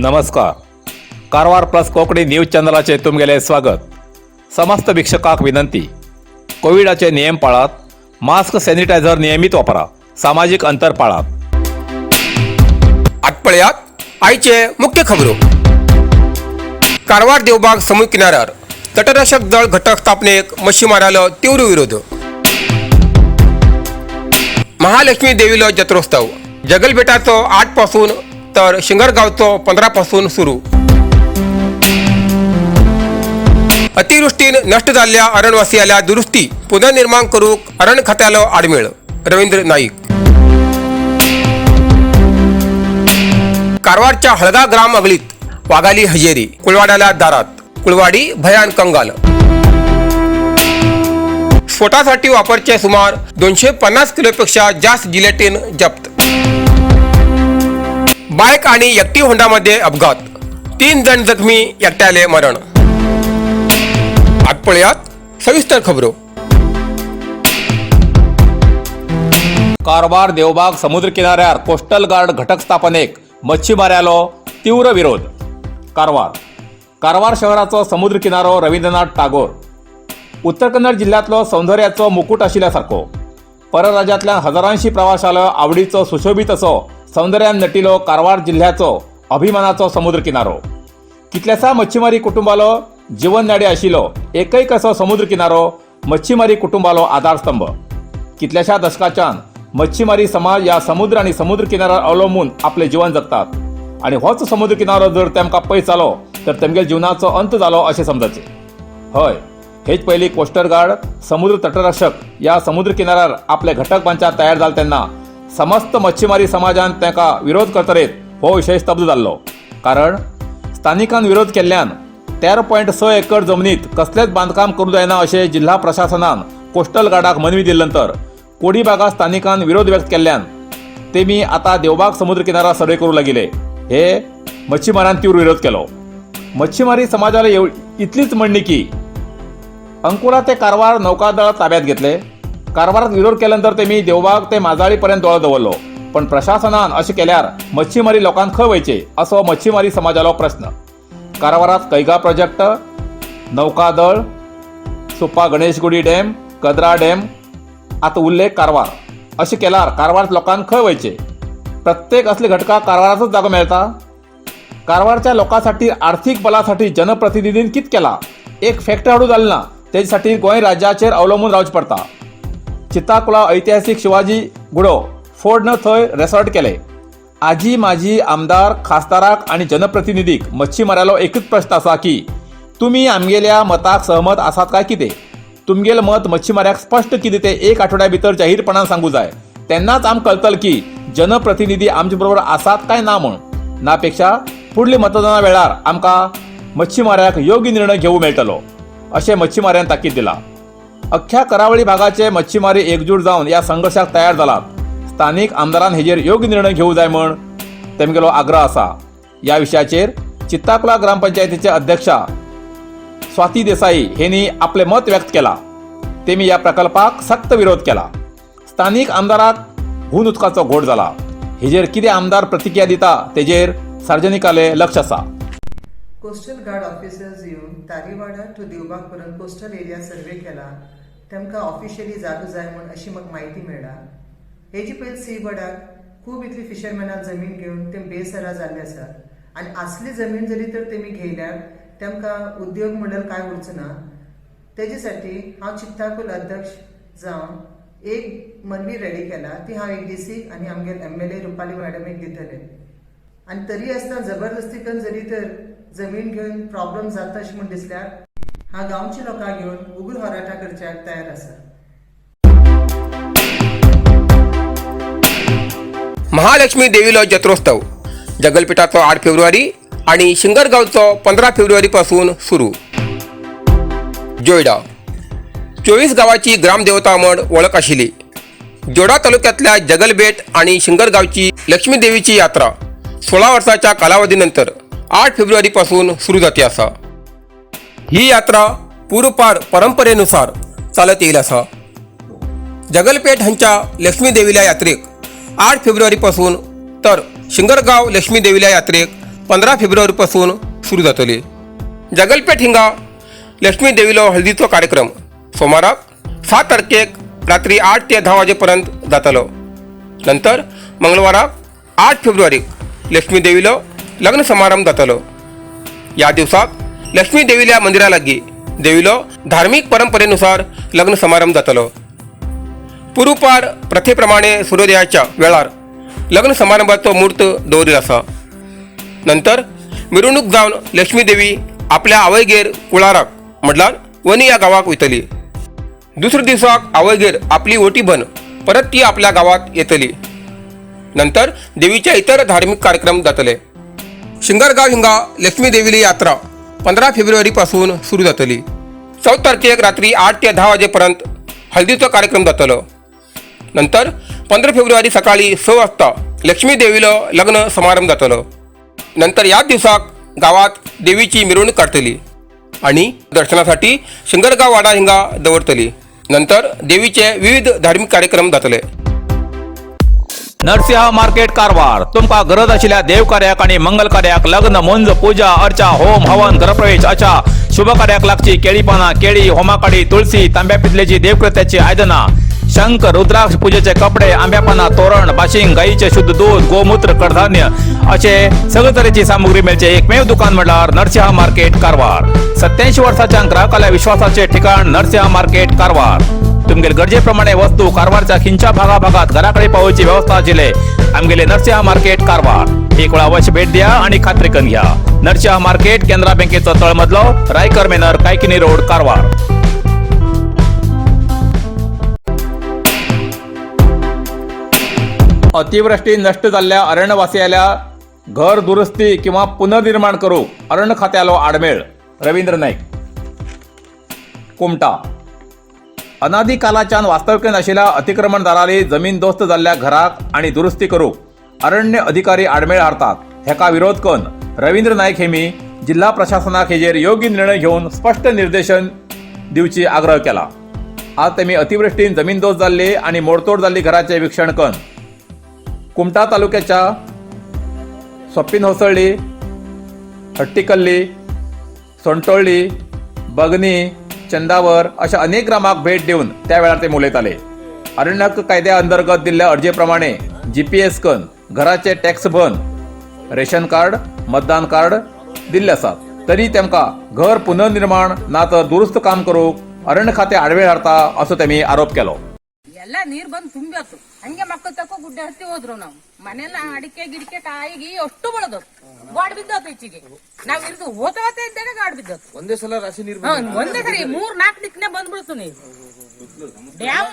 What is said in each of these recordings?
नमस्कार, Karwar plus Konkani news चॅनलाचे तुमगेले स्वागत. समस्त वीक्षकांक विनंती, कोविडाचे नियम पाळात, मास्क, सॅनिटायझर नियमित वापरा, सामाजिक अंतर पाळात. आत पळयात आयचे मुख्य खबरो. कारवार देवबाग समुद्र किनाऱ्यार तटरक्षक दळ घटक स्थापनेक मच्छीमारालो तीव्र विरोध. महालक्ष्मी देवीलो जत्रोत्सव जगलबेटाचो 8 पासून तर शिंगरगावचो 15 पासून सुरू. अतिवृष्टीन नष्ट जाल्ल्या अरणवासियाल्या दुरुस्ती पुनर्निर्माण करूक अरण खात्यालो आडमेळ. रवींद्र नाईक. कारवारच्या हळगा ग्राम अगळीत वाघाली हजेरी. कुळवाड्याला दारात, कुळवाडी भयान कंगाल. स्फोटासाठी वापरचे सुमार 250 किलोपेक्षा जास्त जिलेटिन जप्त. बाईक आणि एकटी होंडामध्ये अपघात, 3 जण जखमी, एकट्याले मरण. आत पळयात सविस्तर खबरो. कारवार देवबाग समुद्र किनाऱ्यार कोस्टल गार्ड घटक स्थापनेक मच्छीमाऱ्यालो तीव्र विरोध. कारवार कारवार शहराचो समुद्र किनारो रवींद्रनाथ टागोर उत्तर कन्नड जिल्ह्यांतलो सौंदर्याचो मुकुट आशिल्ल्या सारको. परराज्यांतल्यान हजारांशी प्रवाशालो आवडीचो सुशोभीत असो सौंदर्यान नटिलो कारवार जिल्ह्याचो अभिमानाचो समुद्र किनारो. कितल्याशा मच्छीमारी कुटुंबालो जीवननाडी आशिल्लो एकैक असो समुद्र किनारो मच्छीमारी कुटुंबालो आधारस्तंभ. कितल्याशा दशकाच्यान मच्छीमारी समाज ह्या समुद्र आनी समुद्र किनाऱ्यार अवलंबून आपले जीवन जगतात आनी होच समुद्र किनारो जर तेमकां पयस जालो तर तेमगेल जिवनाचो अंत जालो अशें समजाचें. हय, हेच पयलीं कोस्टल गार्ड समुद्र तटरक्षक ह्या समुद्र किनाऱ्यार आपले घटक बांदच्या तयार जाले तेन्ना समस्त मच्छीमारी समाजान ताका विरोध करतरेत हो विशय स्तब्ध जाल्लो. कारण स्थानिकान विरोध केल्ल्यान 13.6 एकर जमनीत कसलेच बांदकाम करूं जायना अशें जिल्हा प्रशासनान कोस्टल गार्डाक मनवी दिले नंतर कोडीबागा स्थानिकान विरोध व्यक्त केल्ल्यान तेमी आता देवबाग समुद्र किनारा सर्वे करूं लागिले. हे मच्छीमारान तीव्र विरोध केलो. मच्छीमारी समाजाला इतलीच म्हणणी की अंकोला ते कारवार नौकादळ ताब्यात घेतले. कारवारात विरोध केल्यानंतर तेमी देवबाग ते माजाळी पर्यंत दोळो दवरलो, पण प्रशासनान अशें केल्यार मच्छीमारी लोकांक खंय वयचे असो मच्छीमारी समाजालो प्रश्न. कारवारात Kaiga project, नौकादळ, Suppa Ganeshgudi dam, कदरा dam, आतां उल्लेख कारवार. अशें केल्यार कारवार लोकांक खंय वयचे? प्रत्येक असले घटकाक कारवारातच जागो मेळटा? कारवारच्या लोकांसाठी आर्थिक बलासाठी जनप्रतिनिधीन कित केला? एक फॅक्टरी हाडूं जालें ना. तेजे गोंय राज्याचेर अवलंबून रावचें पडटा. चिताकुला ऐतिहासीक शिवाजी गुडो फोडन थंय रेसॉर्ट केले. आजी माजी आमदार, खासदाराक आनी जनप्रतिनिधीक मच्छीमाऱ्यालो एकूच प्रश्न आसा की तुमी आमगेल्या मताक सहमत आसात काय कितें? तुमगेलें मत मच्छीमाऱ्याक स्पश्ट कितें तें एक आठवड्या भितर जाहीरपणान सांगू जाय. तेन्नाच आमकां कळतलें की जनप्रतिनिधी आमचे बरोबर आसात काय ना म्हूण. ना पेक्षा फुडल्या मतदाना वेळार आमकां मच्छीमाऱ्याक योग्य निर्णय घेवंक मेळटलो अशें मच्छीमाऱ्यान ताकीद दिला. अख्ख्या करावळी भागाचे मच्छीमारी एकजूट जावन ह्या संघर्शाक तयार जालात. स्थानीक आमदारान हेजेर योग्य निर्णय घेवंक जाय म्हण तेमगेलो आग्रह आसा. ह्या विशयाचेर चित्ताकुला ग्रामपंचायतीचे अध्यक्षा स्वाती देसाई हेनी आपले मत व्यक्त केला. तेमी ह्या प्रकल्पाक सक्त विरोध केला. स्थानीक आमदाराक हून उदकाचो घोट जाला. हेजेर कितें आमदार प्रतिक्रिया दिता तेजेर सार्वजनिकाले लक्ष आसा. कोस्टल गार्ड ऑफिसर्स येवन तारीवाडा टू देवबाग पर्यंत कोस्टल एरिया सर्वे केला. तेमकां ऑफिशियली जागो जाय म्हूण अशी म्हाका म्हायती मेळ्ळा. हेजी पयलीं सीबर्डाक खूब इतली फिशरमॅनां जमीन घेवन ते बेसरा जाल्ले आसात आनी असली जमीन जरी तर तेमी घेयल्यार तेमकां उद्योग म्हणल्यार कांय उरचो ना. तेजे साठी हांव चित्ताकुल अध्यक्ष जावन एक मनवी रेडी केला. ती हांव एक डी सी आनी आमगेल एमएलए रुपाली मॅडमीक दितले. आनी तरी आसतना जबरदस्ती करून जरी तर जमीन घेवन प्रॉब्लम जाता अशें म्हूण दिसल्यार हांव गांवच्या लोकांक घेवन उग्र होराटा करच्याक तयार आसा. महालक्ष्मी देवीलो जत्रोत्सव जगलपेठाचो 8 फेब्रुवारी आणि शिंगरगावचो 15 फेब्रुवारी पासून सुरू. जोयडा 24 गावाची ग्रामदेवता म्हण वळख आशिल्ली जोडा तालुक्यातल्या जगलबेट आणि शिंगरगावची लक्ष्मी देवीची यात्रा 16 वर्साच्या कालावधीनंतर 8 फेब्रुवारी पासून सुरू जाती आसा. ही यात्रा पूर्वपार परंपरेनुसार चालत येईल आसा. जगलपेठ हांच्या लक्ष्मी देवील्या यात्रेक 8 फेब्रुवारी पासून तर शिंगरगाव लक्ष्मी देवील्या यात्रेक 15 फेब्रुवारी पासून सुरू जातली. जगलपेठ हिंगा लक्ष्मी देवीलो हळदीचो कार्यक्रम सोमाराक 7 तारखेक रात्री 8 ते 10 वाजेपर्यंत जातलो. नंतर मंगळवाराक 8 फेब्रुवारीक लक्ष्मी देवीलो लग्न समारंभ जातलो. या दिवसाक लक्ष्मी देवील्या मंदिरा लागीं देवीलो धार्मिक परंपरेनुसार लग्न समारंभ जातलो. पुरुपार प्रथेप्रमाणे सूर्योदयाच्या वेळार लग्न समारंभाचो मूर्त दवरिल्लो आसा. नंतर मिरवणूक जावन लक्ष्मी देवी आपल्या आवयगेर कुळाराक म्हटल्यार वनी ह्या गांवाक वयतली. दुसऱ्या दिवसाक आवयगेर आपली ओटी भन परत ती आपल्या गांवात येतली. नंतर देवीच्या इतर धार्मिक कार्यक्रम जातले. शिंगरगाव हिंगा लक्ष्मी देवीली यात्रा 15 फेब्रुवारी पासून सुरू जातली. 14 तारखेक रात्री 8 ते 10 वाजेपर्यंत हळदीचो कार्यक्रम जातलो. नंतर 15 फेब्रुवारी सकाळी 6 वाजता लक्ष्मी देवीलो लग्न समारंभ जातलो. नंतर याच दिवसाक गावात देवीची मिरवणूक काडटली आणि दर्शनासाठी शिंगरगाव वाडा हिंगा दवरतली. नंतर देवीचे विविध धार्मिक कार्यक्रम जातले. नरसिंह मार्केट कारवार. तुमकां गरज आशिल्ल्या देवकार्याक आणि मंगल कार्याक, लग्न, मुंज, पूजा अर्चा, होम हवन, घरप्रवेश अशा शुभ कार्याक लागची केळी पानां, केळी, होमाकाडी, तुळसी, तांब्या पितलेची देवकृत्याची आयदनां, शंख, रुद्राक्ष, पूजेचे कपडे, आंब्या पानां, तोरण, बाशिंग, गाईचे शुद्ध दूध, गोमूत्र, कडधान्य असे सगळे तरेची सामुग्री मेळचे एकमेव दुकान म्हळ्यार नरसिंह मार्केट कारवार. 87 वर्साच्या ग्राहकाल्या विश्वासाचे ठिकाण नरसिंह मार्केट कारवार. तुमगेले गरजेप्रमाणे वस्तू कारवारच्या खिंच्या भागाभागात घराकडे पावोवची व्यवस्था आशिल्ले आमगेले नरसिंह मार्केट कारवार. एक वेळा अवश्य भेट द्या आणि खात्री करून घ्या. नरसिंह मार्केट, केनरा बँकेचो तळमजलो, रायकर मेनर, कायकिनी रोड, कारवार. अतिवृष्टी नष्ट जाल्ल्या अरण्यवासियाल्या घर दुरुस्ती किंवा पुनर्निर्माण करूक अरण्य खात्यालो आडमेळ. रवींद्र नाईक, कुमटा. अनादिकालाच्यान वास्तव्य नाशिल्ल्या अतिक्रमणदारांनी जमीनदोस्त जाल्ल्या घराक आणि दुरुस्ती करूक अरण्य अधिकारी आडमेळ हाडतात, हेका विरोध करून रवींद्र नाईक हेमी जिल्हा प्रशासनाक हेजेर योग्य निर्णय घेवन स्पश्ट निर्देशन दिवची आग्रह केला. आज तेमी अतिवृष्टीन जमीनदोस्त जाल्ली आणि मोडतोड जाल्ली घराचे वीक्षण करून कुमटा तालुक्याच्या सोप्पीन होसळ्ळी, हट्टीकल्ली, सोंटोळ्ळी, बगनी, चंदावर अशा अनेक ग्रामाक भेट दिवन त्या वेळार ते उलयताले. अरण्य हक्क कायद्या अंतर्गत दिल्ल्या अर्जे प्रमाणे जीपीएस कन घराचे टॅक्स भन रेशन कार्ड, मतदान कार्ड दिल्ले आसात, तरी तेमकां घर पुनर्निर्माण ना तर दुरुस्त काम करूंक अरण्य खाते आडवेळ हाडता असो तेमी आरोप केलो. ಎಲ್ಲ ನೀರ್ ಬಂದು ತುಂಬಿತ್ತು. ಹಂಗೆ ಮಕ್ಕಳ ತಕೋ ಗುಡ್ಡೆ ಹತ್ತಿ ಹೋದ್ರು. ನಾವು ಮನೆಲ್ಲ ಅಡಿಕೆ ಗಿಡಿಕೆ ಕಾಯಿಗಿ ಅಷ್ಟು ಬೆಳೆದವು. ಗಾಡ್ ಬಿದ್ದೋತು. ಈಚೆಗೆ ನಾವ್ ಇರ್ದು ಹೋತ ಹೋತ ಇದ್ದಾಗ ಗಾಡ್ ಬಿದ್ದೋತು. ಒಂದೇ ಸಲ ರಾಶಿ ನೀರು? ಹಾ, ಒಂದೇ ಸರಿ 3-4 ದಿಕ್ಕನೆ ಬಂದ್ಬಿಡ್ತು ನೀರು. ಡ್ಯಾಮ್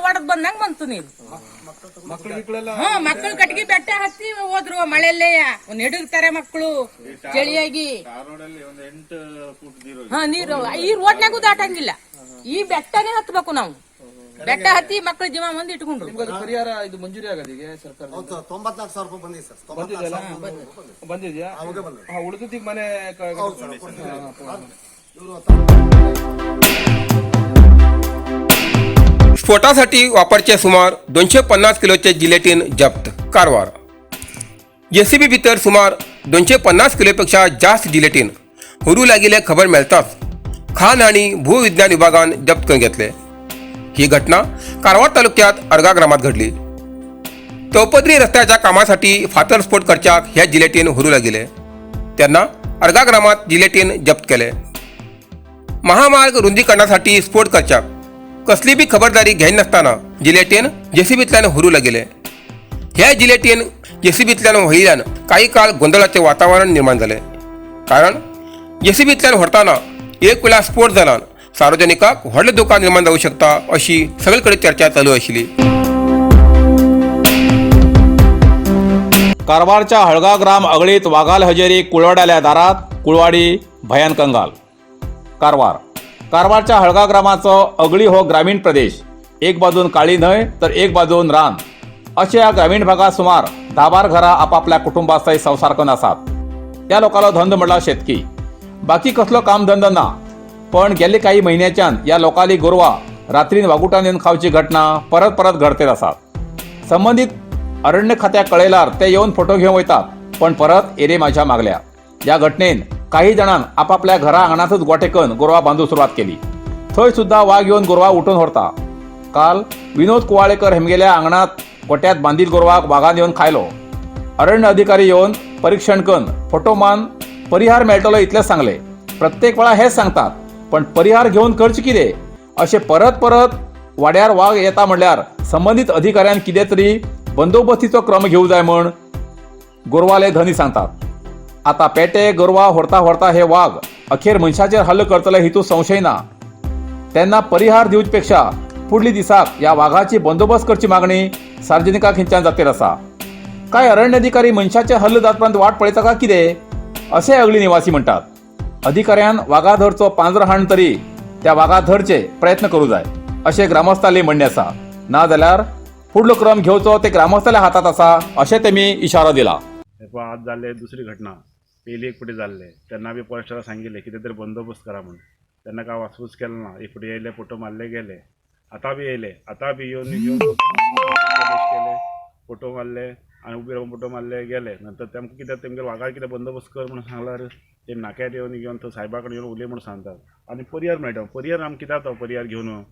ಒಡದ್ ಬಂದಂಗ್ ಬಂತು ನೀರು. ಮಕ್ಕಳು ಗಿಕ್ಕಳೆಲ್ಲ? ಹ್ಮ್, ಮಕ್ಕಳು ಕಟ್ಗಿ ಬೆಟ್ಟ ಹತ್ತಿ ಹೋದ್ರು. ಮಳೆಯಲ್ಲೇ ನೆಡುಗ್ತಾರೆ ಮಕ್ಕಳು ಚಳಿಯಾಗಿ. ಹಾ, ನೀರು ಈ ರೋಡ್ನಾಗೂ ದಾಟಂಗಿಲ್ಲ. ಈ ಬೆಟ್ಟನೇ ಹತ್ಬೇಕು ನಾವು. ಬೆಟ್ಟ ಹತ್ತಿ ಮಕ್ಕಳು ಜೀವ ಮಂದಿ ಇಟ್ಕೊಂಡ್ರು. ನಿಮ್ಗೆ ಅದು ಪರಿಹಾರ ಇದು ಮಂಜೂರಿ ಆಗದ ಈಗ ಸರ್ಕಾರ? ಹೌದು ಸರ್, 94,000 ರೂಪಾಯಿ ಬಂದಿದೆ ಸರ್. ಬಂದಿದೆಯಲ್ಲ? 94,000. ಬಂದಿದ್ಯಾ? ಅವಾಗೇ ಬಂದಿದೆ. ಹಾ, ಉಳಿದಿದ್ದೀಗ ಮನೆ ಹೌದು ಸರ್, ಕೊಡ್ತೀವಿ. ಇವರು स्फोटासाठी वापरचे सुमार 250 किलोचे जिलेटीन जप्त. कारवार. जेसीबी भितर सुमार 250 किलोपेक्षा जास्त जिलेटीन हुरू लागिल्ले खबर मेळताच खान आनी भूविज्ञान विभागान जप्त करून घेतले. ही घटना कारवार तालुक्यात अर्गा ग्रामात घडली. चौपदरी रस्त्याच्या कामासाठी फातर स्फोट करच्याक हे जिलेटीन हुरू लागिले तेन्ना अर्गा ग्रामात जिलेटीन जप्त केले. महामार्ग रुंदीकरणासाठी स्फोट करच्याक कसली बी खबरदारी घेयनासतना जिलेटीन जेसीबींतल्यान हुरू लागिले. हे जिलेटीन जेसीबींतल्यान व्हयिल्ल्यान काही काळ गोंदळाचें वातावरण निर्माण जालें, कारण जेसीबींतल्यान व्हरतना एक वेळा स्फोट जाल्यान सार्वजनिकाक व्हडलें दुकान निर्माण जावंक शकता अशी सगळे कडेन चर्चा चालू आशिल्ली. कारवारच्या हळगा ग्राम अगळीत वाघाल हजेरी कुळवाड्याल्या दारात, कुळवाडी भयान कंगाल. कारवार. कारवारच्या हळगा ग्रामाचो अगळी हो ग्रामीण प्रदेश. एक बाजून काळी न्हंय तर एक बाजून रान अशा ह्या ग्रामीण भागात सुमार 10-12 घरां आपापल्या कुटुंबा सयत संवसार करून आसात. त्या लोकांलो धंदो म्हणल्यार शेतकी, बाकी कसलो कामधंदो ना. पण गेले काही म्हयन्याच्यान ह्या लोकांली गोरवां रात्रीन वागुटान येवन खावची घटना परत परत घडतेत आसात. संबंदीत अरण्य खात्याक कळयल्यार ते येवन फोटो घेवन वयतात, पण परत एरे माझ्या मागल्या. ह्या घटनेन काही जाणांन आपापल्या घरा आंगणांतच गोठे करून गोरवां बांदूंक सुरवात केली. थंय सुद्दां वाग येवन गोरवां उठून व्हरता. काल विनोद कुवाळेकर हेमगेल्या आंगणांत गोट्यांत बांदिल गोरवाक वागान येवन खायलो. अरण्य अधिकारी येवन परीक्षण करून फोटो मान परिहार मेळटलो इतलेंच सांगले. प्रत्येक वेळा हेच सांगतात, पण परिहार घेवन करचें कितें? अशें परत परत वाड्यार वाग येता म्हणल्यार संबंदीत अधिकाऱ्यान कितें तरी बंदोबस्तीचो क्रम घेवंक जाय म्हण गोरवाले धनी सांगतात. आता पेटे गोरवां व्हरता व्हरता हे वाग अखेर मनशाचेर हल्लो करतले हितूंत संशय ना. तेन्ना परिहार दिवचे पेक्षा फुडली दिसाक ह्या वागाची बंदोबस्त करची मागणी सार्वजनिकां खंयच्यान जातीर आसा. काय अरण्य अधिकारी मनशाचे हल्लो जातपर्यंत वाट पळयता काय कितें, अशें अगली निवासी म्हणटात. अधिकाऱ्यान वागा धरचो पांजरो हाडून तरी त्या वागा धरचे प्रयत्न करूं जाय अशें ग्रामस्थांले म्हणणें आसा. ना जाल्यार फुडलो क्रम घेवचो ते ग्रामस्थाल्या हातांत आसा अशें तेमी इशारो दिला. हे पळय आज जाल्ले दुसरी घटना. पयली एक फावटी जाल्ले तेन्ना बी फॉरेस्टराक सांगिल्लें कितें तरी बंदोबस्त करा म्हूण, तेन्ना काय वासपूस केलो ना. एक फावटी येयले फोटो मारले गेले. आतां बी येयले, आतां बी येवन घेवन केले, फोटो मारले आनी उबे रावन फोटो मारले गेले. नंतर तेमकां कितें तेमगे वागार कितें बंदोबस्त कर म्हणून सांगल्यार ते नाक्यार येवन घेवन थंय सायबा कडेन येवन उलय म्हूण सांगतात आनी परियार मेळटा. परियार आमकां कित्याक तो परियार घेवन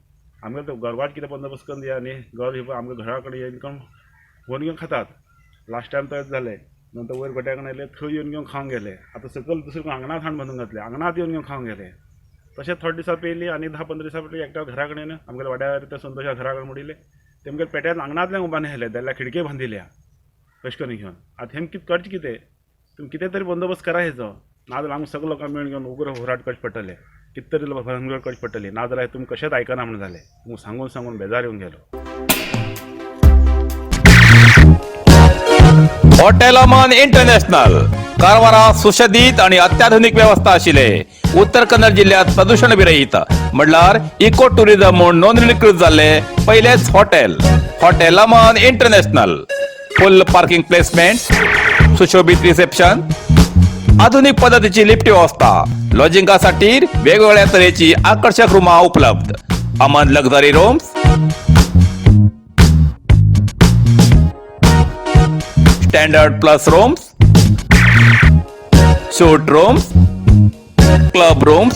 आमगे तो गोरवाक कितें बंदोबस्त करून दिया न्ही. गोर आमच्या घरा कडेन येवन घेवन व्हरून घेवन खातात. लास्ट टायम तशेंच जालें. नंतर वयर गोट्या कडेन येयले थंय येवन घेवन खावंक गेले. आतां सकयल दुसरे आंगणांत हाडून बांदून घातले, आंगणांत येवन घेवन खावंक गेले. तशें थोडे दिसां पयलीं आनी 10-15 दिसां पयलीं एकट्या घरा कडेन आमगेल्या वाड्यार त्या संतोशा घरा कडेन मोडिल्ले तेमगेले पेट्यान आंगणांतल्यान उबारून व्हेले, जाल्यार खिडकी बांदिल्या कशें करून घेवन. आतां हेम कितें करचें कितें? तुमी कितें तरी बंदोबस्त करा हेजो, नाजाल्यार आमकां सगळे लोकांक मेळून घेवन उग्र होराट करचें पडटलें, कितें तरी भानगड करची पडटली. नाजाल्यार तुमी कशेंच आयकना म्हूण जालें. तुमकां सांगून सांगून बेजार येवन गेलो. हॉटेल अमन इंटरनॅशनल कारवारा सुशदित आणि अत्याधुनिक व्यवस्था आशिल्ले उत्तर कन्नड जिल्ह्यात प्रदूषण विरहित म्हणल्यार इको टुरिझम म्हूण नोंदणीकृत जाल्ले पयलेच hotel hotel Aman international. Full parking placement, सुशोभित रिसेप्शन, आधुनिक पद्धतीची लिफ्ट व्यवस्था, लॉजिंगासाठी वेगवेगळ्या तरेची आकर्षक रूमा उपलब्ध. Aman luxury rooms, standard plus rooms, suite rooms, club rooms,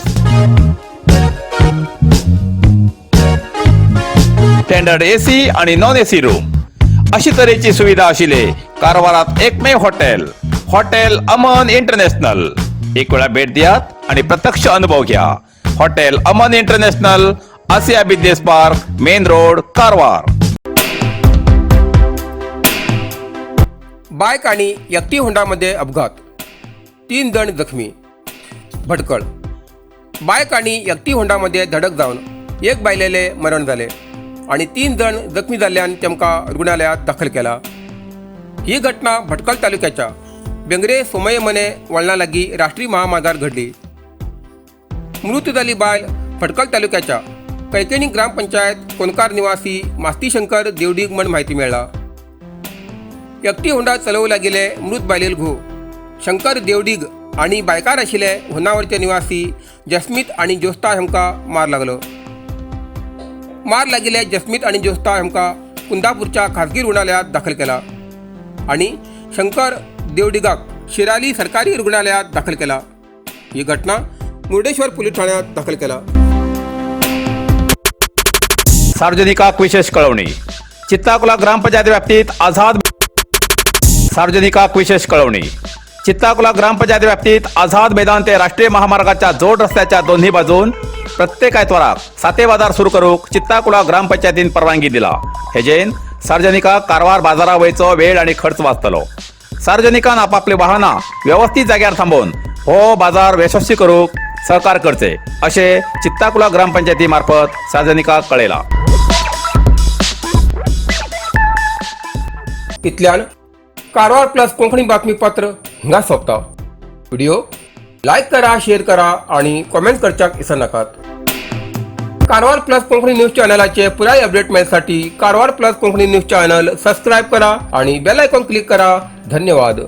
standard AC आणि नॉन एसी रूम अशी तरेची सुविधा आशिल्ले कारवारात एकमेव हॉटेल हॉटेल अमन इंटरनॅशनल. एक वेळा भेट दियात आणि प्रत्यक्ष अनुभव घ्या. Hotel Aman international, Asia business park, main road, Karwar. Bike आणि एकटी होंडामध्ये अपघात, 3 जण जखमी. भटकळ बायक आणि एकटी होंडामध्ये धडक जावन एक बायलेले मरण जाले आणि 3 जण जखमी जाल्ल्यान तेमकां रुग्णालयात दाखल केला. ही घटना भटकळ तालुक्याच्या बेंगरे सोमये मने वळणा लागीं राष्ट्रीय महामार्गार घडली. मृत जाल्ली बायल भटकळ तालुक्याच्या कैकेणी ग्रामपंचायत कोणकार निवासी मास्तीशंकर देवडीग म्हण म्हायती मेळ्ळा. एकटी होंडा चलोवंक लागिल्ले मृत बायलेल घोव शंकर देवडीग आणि बायकार आशिल्ले होन्नावरचे निवासी जस्मित आणि ज्योस्ता हांकां मार लागलो. मार लागिल्ले जस्मित आणि ज्योस्ता हांकां कुंदापूरच्या खाजगी रुग्णालयात दाखल केला आणि शंकर देवडिगाक शिराली सरकारी रुग्णालयात दाखल केला. ही घटना मुर्डेश्वर पोलीस ठाण्यात दाखल केला. सार्वजनिकाक विशेष कळवणी. चित्ताकुला ग्रामपंचायत व्याप्तीत आझाद सार्वजनिकाक विशेष कळवणी. चित्ताकुला ग्रामपंचायत व्याप्तीत आझाद मैदान ते राष्ट्रीय महामार्गाच्या जोड रस्त्याच्या दोन्ही बाजून प्रत्येक आयतवाराक साते बाजार सुरू करूक चित्ताकुला ग्रामपंचायतीन परवानगी दिला. हेजेन सार्वजनिकाक कारवार बाजारा वयचो वेळ आणि खर्च वाचतलो. सार्वजनिकान आपापली वाहनां व्यवस्थित जाग्यार थांबोवन हो बाजार यशस्वी करूक सहकार करचे अशें चित्ताकुला ग्रामपंचायती मार्फत सार्वजनिकाक कळयला. इतल्यान कारवार प्लस कोंकणी बातमीपत्र हिंगा सोंपता. व्हिडिओ लायक करा, शेअर करा आणि कॉमेंट करच्याक विसरनाकात. कारवार प्लस कोंकणी न्यूज चॅनलाचे पुराय update मेळसाठी Karwar plus Konkani news channel subscribe करा आणि बेल आयकॉन क्लिक करा. धन्यवाद.